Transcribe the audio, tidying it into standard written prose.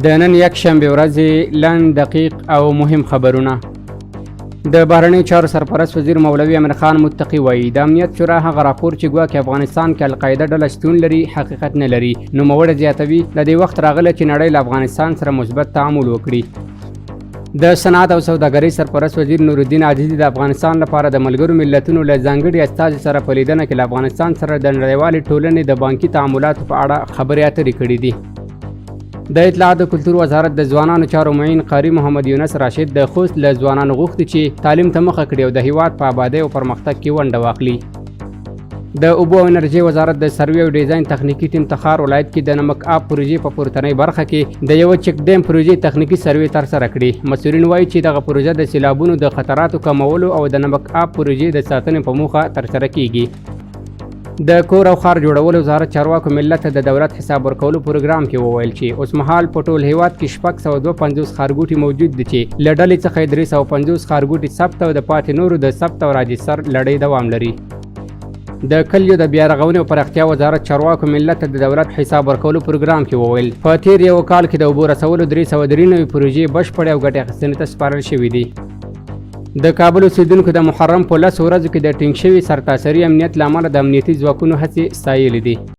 د نن یکشنبې ورځې لنډ، دقیق او مهم خبرونه. د بهرنیو چارو سرپرست وزیر مولوي امیر خان متقي وایي، د امنیت شورا هغه راپور چې ګواکې افغانستان کې القاعده ډله شتون لري، حقیقت نه لري. نوموړی زیاتوي، د دې وخت راغلی چې نړۍ له افغانستان سره مثبت تعامل وکړي. د صنعت او سوداګرۍ سرپرست وزیر نورالدین عزیزي د افغانستان لپاره د ملګرو ملتونو له ځانګړي استازي سره په لیدنه کې له افغانستان سره د نړیوالې ټولنې د بانکي تعاملاتو په اړه خبرې اترې کړې دي. د اطلاعات او کلتور وزارت د ځوانانو چارو معین قاري محمد یونس راشد د خوست له ځوانانو غوښتي چې تعلیم ته مخه کړي او د هیواد په آبادۍ او پرمختګ کې ونډه واخلي. د اوبو او انرژۍ وزارت د سروې او ډیزاین تخنیکي ټیم تخار ولایت کې د نمک آب پروژې په پورتنۍ برخه کې د یوه چک ډیم پروژې تخنیکي سروې ترسره کړې. مسؤلین وایي چې دغه پروژه د سیلابونو د خطراتو کمولو او د نمک آب پروژې د ساتنې په موخه ترسره کیږي. د کور او ښار جوړولو وزارت چارواکو ملت ته د دولت حساب ورکولو پروګرام کې وویل چې اوسمهال په ټول هیواد کې 652 ښارګوټي موجود دي چې له ډلې څخه یې 350 ښارګوټي ثبت او د پاتې نورو د ثبت او راجستر لړۍ دوام لري. د کلیو د بیارغونې او پراختیا وزارت چارواکو ملت ته د دولت حساب ورکولو پروګرام کې وویل، په تیر یو کال کې د اوبو رسولو 393 پروژې بشپړې او ګټې اخیستنې ته سپارل شوې دي. د کابل اوسېدونکو د محرم په 10 ورځو کې د ټینګ شوي سرتاسري امنیت له امله د امنیتي ځواکونو هڅې ستایلې دي.